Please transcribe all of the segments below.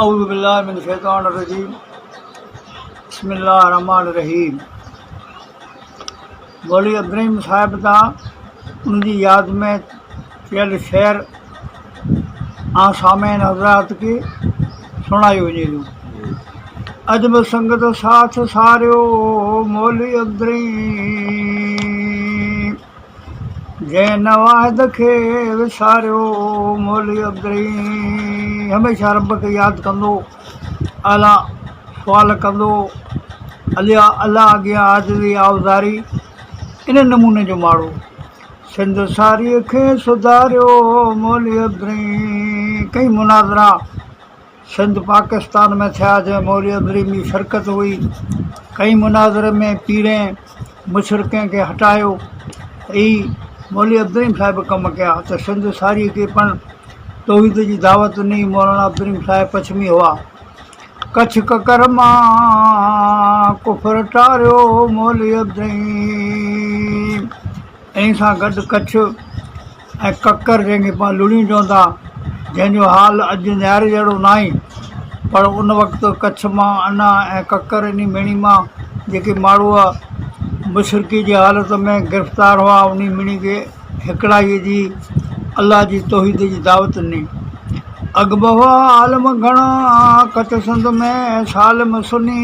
اعوذ بالله من الشيطان الرجيم بسم الله الرحمن الرحيم مولوي عبدالرحيم صاحب تان ان جي ياد ۾ چيل شعر آن سامعين حضرات کي سڻايو وڃي ٿو. ادب سنگت ساٿ ساريو مولوي عبدالرحيم جنهن نه واحد کي وساريو مولوي عبدالرحيم هميشه رب کي ياد ڪندو اعليٰ سوال ڪندو اليا الله اڳيان عاجزي آوزاري ان نموني جو ماڻهو سنڌ ساريء کي سڌاريو مولوي عبدالرحيم ڪئين مناظرا سنڌ پاڪستان ۾ ٿيا جنهن مولوي عبدالرحيم جي شرڪت هئي. ڪئين مناظرن ۾ پيرين مشرڪين کي هٽايو ته هي مولوي عبدالرحيم صاحب ڪم ڪيا ته سنڌ ساري کي پڻ توحيد جي دعوت ڏني. مولانا عبدالرحيم صاحب پڇمي هئا. ڪڇ ڪڪر مان ڪفر ٽاريو مولوي عبدالرحيم. ان سان گڏ ڪڇ ۽ ڪڪر جنهن کي پاڻ لڙيون چون ٿا، جنهن جو حال اڄ نياري جهڙو ناهي، پر ان وقت ڪڇ مان انا ۽ ڪڪر انهي ميڻي مان جيڪي ماڙهوء مشرڪي جي حالت ۾ گرفتار هئا، انهي ميڻي کي هيڪڙائيء جي الله جي توحيد جي دعوت ڏني. اڳ به هئا عالم گهڻا، ڪڇ سنڌ ۾ سالم سني.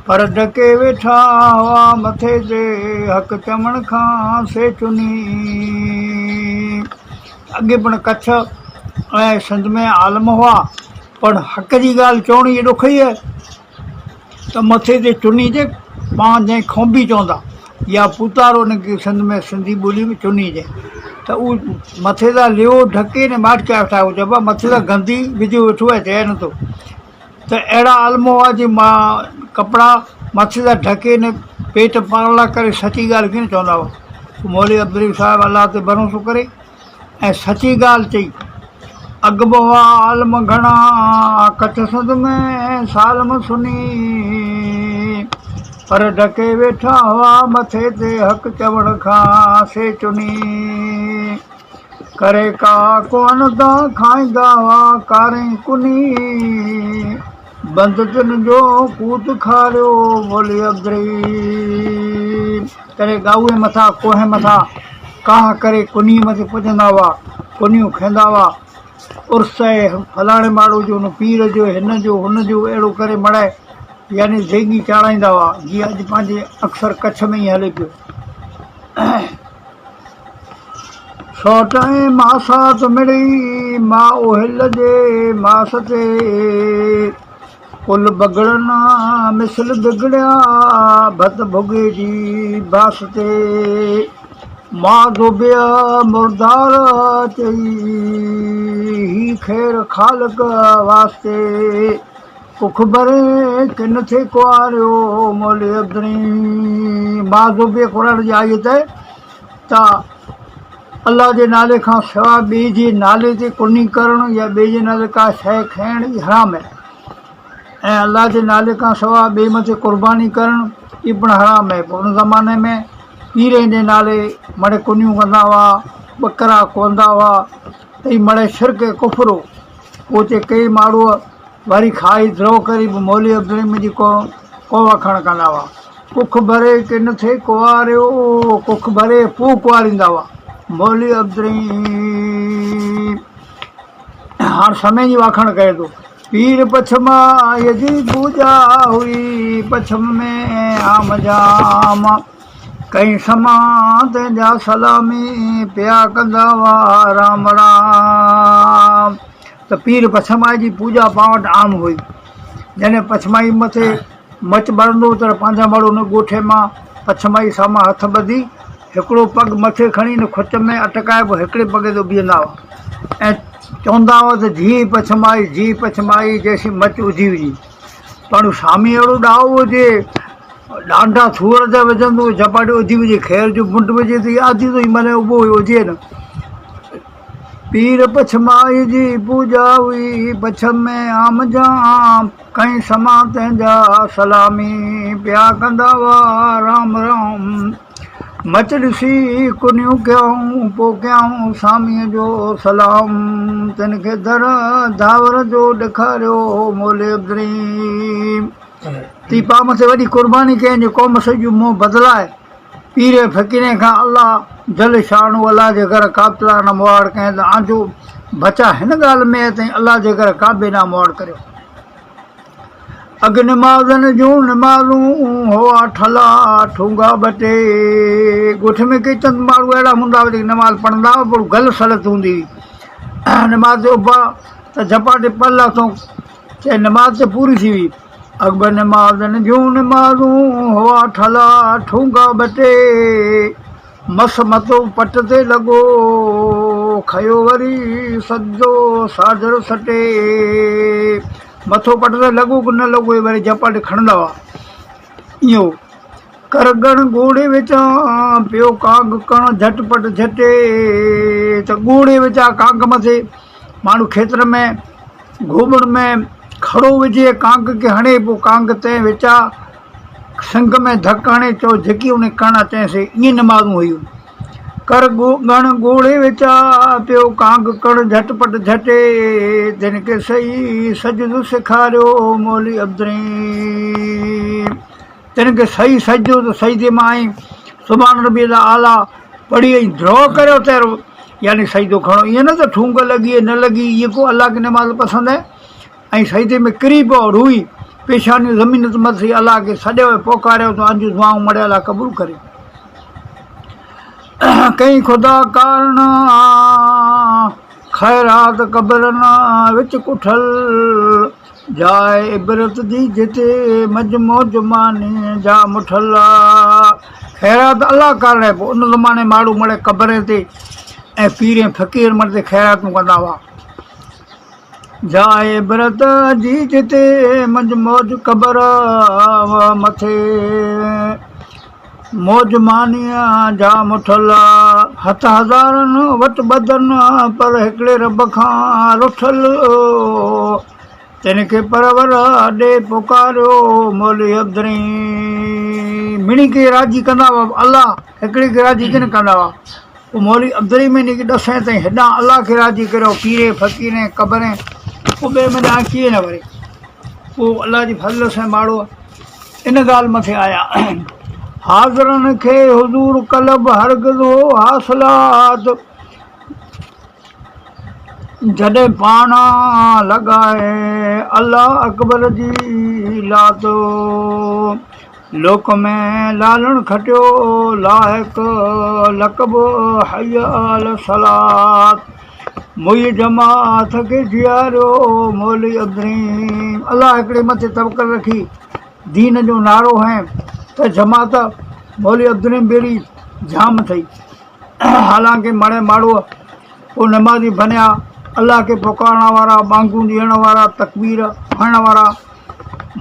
پر ڍڪي ويٺا هئا مٿي تي حق چوڻ کان سي چني. اڳي پڻ ڪڇ ۽ سنڌ ۾ عالم هئا پر حق جي ڳالهه چوڻ ئي ڏکئي آهي ته مٿي تي چني جي پاڻ جنهن کونبي چوندا يا پوتارو ان کي سنڌ ۾ سنڌي ٻولي ۾ چني جي ته اهو مٿي تان ليئو ڍڪي نه ماٺ ڪيا ويٺا هئا چئبو آهي مٿي تان گندي وجهي ويٺو آهي چئي نٿو. ته اهڙا عالم هئا جي مان ڪپڙا مٿي تان ڍڪي نه پيٽ پارلا ڪري سچي ڳالهه ڪيئن چوندا هئا. پوء مولوي عبدالرحيم صاحب الله تي ڀروسو ڪري ۽ سچي ڳالهه چئي. اڳ به هئا عالم گهڻا ڪڇ سنڌ ۾ سالم سني پر ڍڪي ويٺا هئا مٿي تي حق چوڻ کان سي چني. ڪري ڪا ڪونه تان کائيندا هئا ڪارين ڪني بند تن جو ڪوت کاريو مولوي عبدالرحيم ڪري ڳاهوء مٿان ڪوهين مٿان ڪاهه ڪري ڪنيء مٿي پڄندا هئا ڪنيون کيندا هئا عرس ۽ فلاڻي ماڙهو جو ان پير جو هن جو هن جو اهڙو ڪري مڙائي يعني ديڳي چاڙهائيندا هئا جيئن اڄ پنهنجي اڪثر ڪڇ ۾ ائين هلي پيو. سوٽ ۽ ماسات مڙئي ماء هل جي ماس تي ڪل بگڙن مثل بگڙيا ڀت ڀڳي جي باس تي ماء ڌوٻيا مردار چئي هي خير خالق واسطي ڪک ڀري ڪن ٿي ڪنواريو مولوي عبدالرحيم ماء ڌوٻي قرآن جي آيت ته الله جي نالي کان سواء ٻئي جي نالي تي ڪني ڪرڻ يا ٻئي جي نالي ڪا شيء کڻڻ اي حرام آهي ۽ الله جي نالي کان سواء ٻئي مٿي قرباني ڪرڻ اي پڻ حرام آهي پوء ان زماني ۾ پيرين جي نالي مڙي ڪنيون ڪندا هئا ٻڪرا ڪهندا هئا ته اي مڙي شرڪ ۽ ڪفر هو پوء اتي ڪئي ماڻهوء وري کائي دروهه ڪري به مولوي عبدالرحيم جي ڪو ڪو وکڻ ڪندا هئا. ڪک ڀري ڪن ٿي ڪنواريو، ڪک ڀري پوء ڪنواريندا هئا. مولوي عبدالرحيم هاڻ سمي جي واکڻ ڪري ٿو. پير پڇمائيء جي پوڄا هئي، پڇم ۾ عام جام. ڪئين سما تنهن جا سلامي پيا ڪندا هئا رام رام. ته پير پڇمائي جي پوڄا پاڻ وٽ عام هئي. جڏهن پڇمائي مٿي مچ ٻرندو هو تڏهن پنهنجا ماڻهو ان ڳوٺي مان پڇمائي سامهان هٿ ٻڌي هڪڙو پڳ مٿي کڻي ان کچ ۾ اٽڪائي پوء هڪڙي پڳ تي بيهندا هئا ۽ چوندا هئا ته جيئي پڇمائي جيئي پڇمائي جيسين مچ اجهي وڃي. پر سامي اهڙو ڏاهو هجي ڏانڊا ٿوهر جا وجهندو هو جهپاٽي اجهي وڃي خير جو منڊ وجهي ته آڌي تائين معنيٰ اڀو هجي نه. پير پڇمائي جي پوڄا هئي، پڇم ۾ عام جام، ڪئين سما تنهن جا سلامي پيا ڪندا هئا رام رام. مچ ڏسي ڪنيون ڪيائون، پوء ڪيائون ساميء جو سلام. تن کي در داور جو ڏيکاريو مولي عبدالرحيم. تي پاء مٿي وڏي قرباني ڪيائين جو قوم سڄي منهن بدلائي پيرين فقيرين کان الله جل شانه الله جي گهر ڪعبة الله ڏانهن مهاڙ ڪيائين ته آنجو بچا هن ڳالهه ۾ ۽ الله جي گهر ڪعبي ڏانهن مهاڙ ڪريو. اڳ نمازن جون نمازون هئا ٺلا ٺونگا ٻه ٽي. ڳوٺ ۾ ڪي چند ماڻهو اهڙا هوندا هئا جيڪي نماز پڙهندا هئا پر گل سلت هوندي هئي. نماز تي اڀا ته جهپاٽي پڙ لاٿئون چئي نماز ته پوري ٿي وئي. اڳ به نمازن جون نمازون هئا ٺلا ٺونگا ٻه ٽي. مس متو پٽ تي لڳو، کنيو وري سجدو ساجهر سٽي. مٿو پٽ تي لڳو ڪي نه لڳو وري جهپٽ کڻندا هئا. ايئن هو. ڪر ڳڻ ڳوڙهي وچان پيو ڪانگ ڪڻ جهٽ پٽ جهٽي ته ڳوڙهي وچان ڪانگ مٿي ماڻهو کيتر ۾ گهوٻڻ ۾ کڙو وجهي ڪانگ کي هڻي پوء ڪانگ تنهن وچان سنگ ۾ ڌڪ هڻي چئو جهڪي انهي ڪڻ اچين سي ائين نمازون هيون. ڪر ڳڻ ڳوڙهي وچا پيو ڪانگ ڪڻ جهٽ پٽ جهٽي تن کي صحيح سجدو سيکاريو مولوي عبدالرحيم تن کي صحيح سجدو ته سجدي مان آئين سبحان ربي الاعليٰ پڙهي ۽ درو ڪريو تيرو يعني سجدو کڻو ائين نه ته ٺونگ لڳي نه لڳي ائين ڪو الله کي نماز پسند آهي. ۽ سجدي ۾ ڪري پئو، روئي، پيشانيون زمين تي مٿي الله کي سڏيو ۽ پوڪاريو ته انجون دعائون مڙي الله قبول ڪري. ڪئين خدا ڪارڻ خيرات قبرن وچ ڪٺل، جاء عبرت جي جتي منجهه موج ماني جا مٺل. خيرات الله ڪارڻ پوء ان زماني ماڻهو مڙي قبرين تي ۽ پيرين فقير مڙي تي خيراتون ڪندا هئا. جاء عبرت جي جتي منجهه موج قبر مٿي موج مانيء جا مٺل هٿ هزارن وٽ ٻڌن پر هڪڙي رب کان رٺل تنهن کي پرور ڏي پڪاريو مولوي عبدالرحيم مڙئي کي راضي ڪندا هئا الله هڪڙي کي راضي ڪين ڪندا هئا پوء مولوي عبدالرحيم هن کي ڏسين ته هيڏانهن الله کي راضي ڪريو پيرين فقيرين قبرين پوء ٻئي منجهان ڪيئن نه وري پوء الله جي فضل سان ماڙو ان ڳالهه مٿي آيا حاضرن کي حضور قلب هرگز هو حاصلات جڏهن پاڻ لڳائي الله اڪبر جي لات لوڪ ۾ لالڻ کٽيو لائق لقب حي عل الصلات موئي جماعت کي جياريو مولوي عبدالرحيم الله هڪڙي مٿي توڪل رکي دين جو نعرو هنئين ته جماعت مولوي عبدالرحيم ٻيڙي جام ٿئي حالانڪه مڙي ماڙهوء پوء نمازي بنيا الله کي پڪارڻ وارا ٻانگون ڏيڻ وارا تڪبير هڻڻ وارا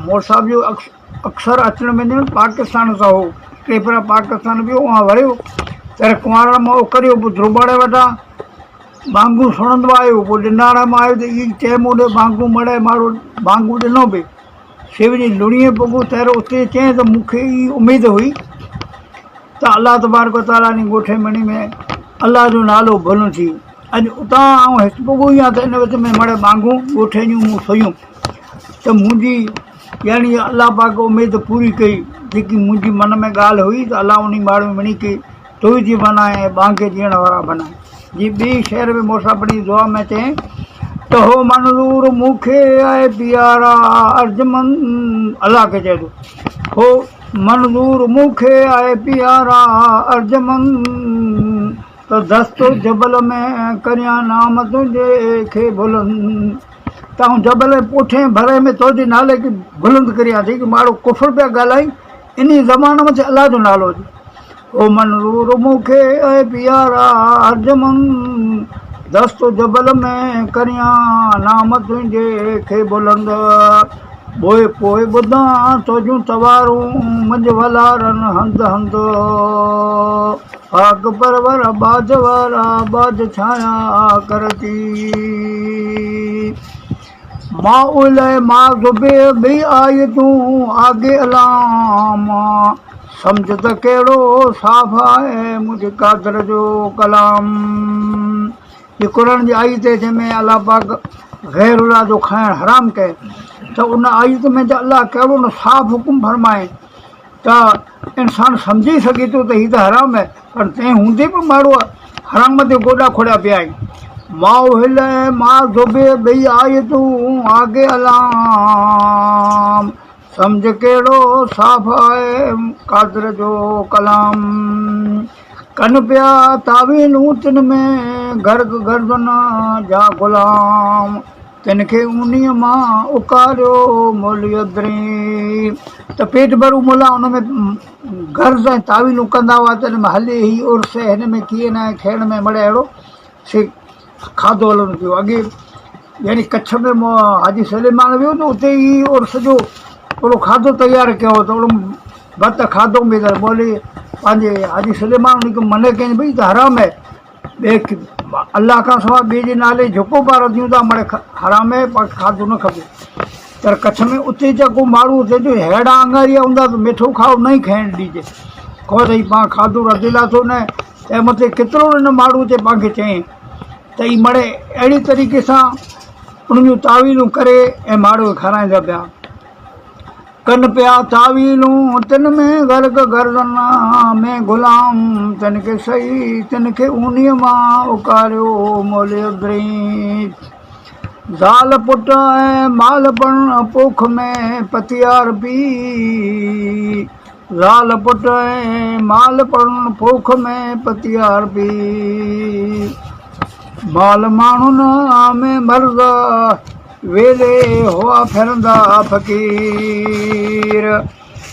مول صاحب جو اڪثر اچڻ وڃڻ پاڪستان سان هو. ٽي ڦيرا پاڪستان ويو ۽ وريو. تڏهن ڪنوارن مان اڪريو پوء دروٻاڙي وٽان ٻانگون سڻندو آيو. پوء ڏناڙي مان آيو ته اي چئي مون ڏي ٻانگون مڙئي ماڙو ٻانگون ڏنو به. سي وڃي لڻيء پڳو تهر اتي چيائين ته مون کي اي اميد هئي ته الله تبارڪ و تعاليٰ انهي ڳوٺ مڻي ۾ الله جو نالو بلند ٿي. اڄ اتان آئون هت پڳو ئي آهيان ته ان وچ ۾ مڙئي ٻانگون ڳوٺين جون مون سئيون ته منهنجي يعني الله پاڪ اميد پوري ڪئي جيڪي منهنجي من ۾ ڳالهه هئي ته الله انهي ماڙ ۾ مڙئي کي توحيدي بنائي ۽ ٻانگي ڏيڻ وارا بنائي. جي ٻي شعر ۾ موسيٰ پنهنجي دعا ۾ چيائين ته هو منظور مون کي اي پيارا ارجمند الله کي چئي ٿو هو منظور مون کي اي پيارا ارجمند ته دست جبل ۾ ڪريان نام تنهنجي کي بلند. ته آئون جبل جي پوٺين ڀر ۾ تنهنجي نالي کي بلند ڪريان ٿي، ماڻهو ڪفر پيا ڳالهائين، انهي زبان مٿي الله جو نالو اچي. او منظور مون کي اي پيارا ارجمند، دست جبل ۾ ڪريان نام تنهنجي کي بلند. ٻوء پوء ٻڌان تنهنجون توارون، منجهه ولارن هنڌ هنڌ. پاڪ پرور ٻاجهه وارا ٻاجهه ڇايا ڪرتي. ما الي ما زبي ٻئي آيتون آگي علام. سمجهه ته ڪهڙو صاف آهي منهنجي قادر جو ڪلام. هي قرآن جي آيت آهي جنهن ۾ الله پاڪ غير الله جو کائڻ حرام ڪئي ته ان آيت ۾ ته الله ڪهڙو نه صاف حڪم فرمائي ته انسان سمجهي سگهي ٿو ته هي ته حرام آهي پر تنهن هوندي به ماڻهو حرام تي گوڏا کوڙيا پيا آهن. ما اهل ۽ ما ذبح ٻئي آيتون آگي علام سمجهه ڪهڙو صاف آهي قادر جو ڪلام. ڪن پيا تاويلون تن ۾ غرق گردن جا غلام. تن کي اونهيء مان اڪاريو مولوي عبدالرحيم ته پيٽ ڀرو ملا ان ۾ غرض ۽ تاويلون ڪندا هئا ته ان ۾ هلي هي عرس هن ۾ ڪيئن ناهي کيڻ ۾ مڙئي اهڙو سي کاڌو هلندو پيو اڳي يعني ڪڇ ۾ حاجي سليمان ويو ته اتي ئي عرس جو اهڙو کاڌو تيار ڪيو هو ته اهڙو ڀت کاڌو ۾ ته مولوي پنهنجي حاجي سليمان ان کي منع ڪيائين ڀئي ته حرام آهي ٻئي الله کان سواء ٻئي جي نالي جهڪو پار ٿيون ٿا مڙي حرام آهي پاڻ کي کاڌو نه کپي پر ڪڇ ۾ اتي جا ڪو ماڻهو اتي جو ههڙا اڱاريا هوندا ته مٺو کائو نه ئي کائڻ ڏجي کو ته هي پاڻ کاڌو رڌي لاٿو نه تنهن مٿي ڪيترو نه ماڻهو اتي پاڻ کي چئين ته هي مڙي اهڙي طريقي سان انهن جون تاويلون ڪري ۽ ماڻهو کي کارائيندا پيا ڪن پيا تاويلون تن ۾ غرق غرضن ۾ غلام تن کي سهي تن کي اونهيء مان اڪاريو مولي عبدالرحيم زال پٽ ۽ مال پڻ پوک ۾ پتيار پي زال پٽ ۽ مال پڻ پوک ۾ پتيار پي مال ماڻهن ۾ مرض ويلي هئا ڦرندا فقير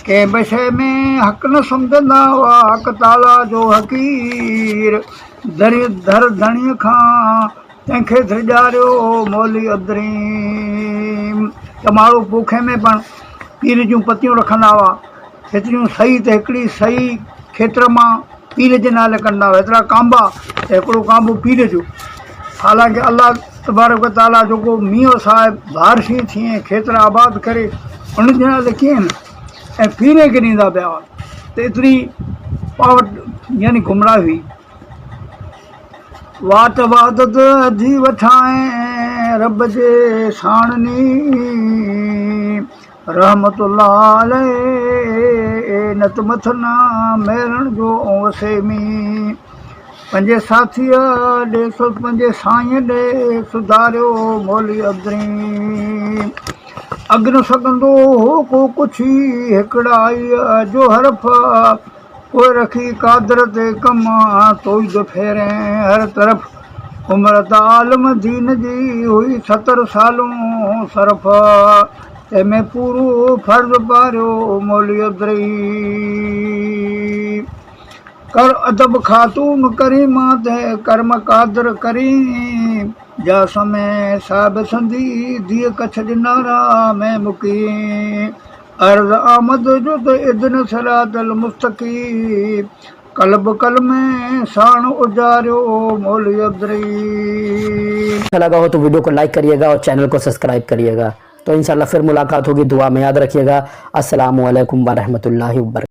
ڪنهن به شيء ۾ حق نه سمجهندا هئا حق تعاليٰ جو حقير دري در ڌڻيء کان تنهن کي ڊيڄاريو مولوي عبدالرحيم ته ماڻهو پوکي ۾ پڻ پير جون پتيون رکندا هئا هيتريون سئي ته هڪڙي سئي کيتر مان پير جي نالي ڪندا هئا هيترا ڪانبا ته هڪڙو ڪانبو پير جو حالانڪه الله تبارڪ و تعاليٰ جيڪو مينهن وسائي بارشين ٿئي کيتر آباد ڪري ان جي نالي ڪيئن ۽ پيري کي ڏيندا پيا هئا ته ايتري پاور يعني گمراهي هئي واٽ وحدت جي وٺائين رب جي ساڻ ني رحمت الله عليه نت مٿن ميرڻ جو وسي مين پنهنجي ساٿيء ڏي پنهنجي سائينء ڏي سڌاريو مولوي عبدالرحيم اڳ نه سگهندو هو ڪو ڪڇي هڪڙائيء جو حرف پوء رکي قادر تي ڪم توحيد ڦيرين هر طرف عمر ته عالم دين جي هئي ستر سالون صرف تنهن ۾ پورو فرض پاريو مولوي عبدالرحيم ڪر ادب خاتون ڪريما تي ڪرم قادر ڪريم جا سمي صاحب سندي ڌيء ڪڇ ڏنارا ۾ مقيم عرض آمد جو ته اذن صراط المستقيم قلب ڪلمي ساڻ اجاريو مولوي عبدالرحيم. اچھا لگا هو تو ويڊيو کو لائيڪ ڪريي گا اور چينل کو سبسڪرائب ڪريي گا تو انشاء الله پھر ملاقات هوگي دعا ۾ ياد رکيي گا السلام عليڪم ورحمة الله وبرڪاته.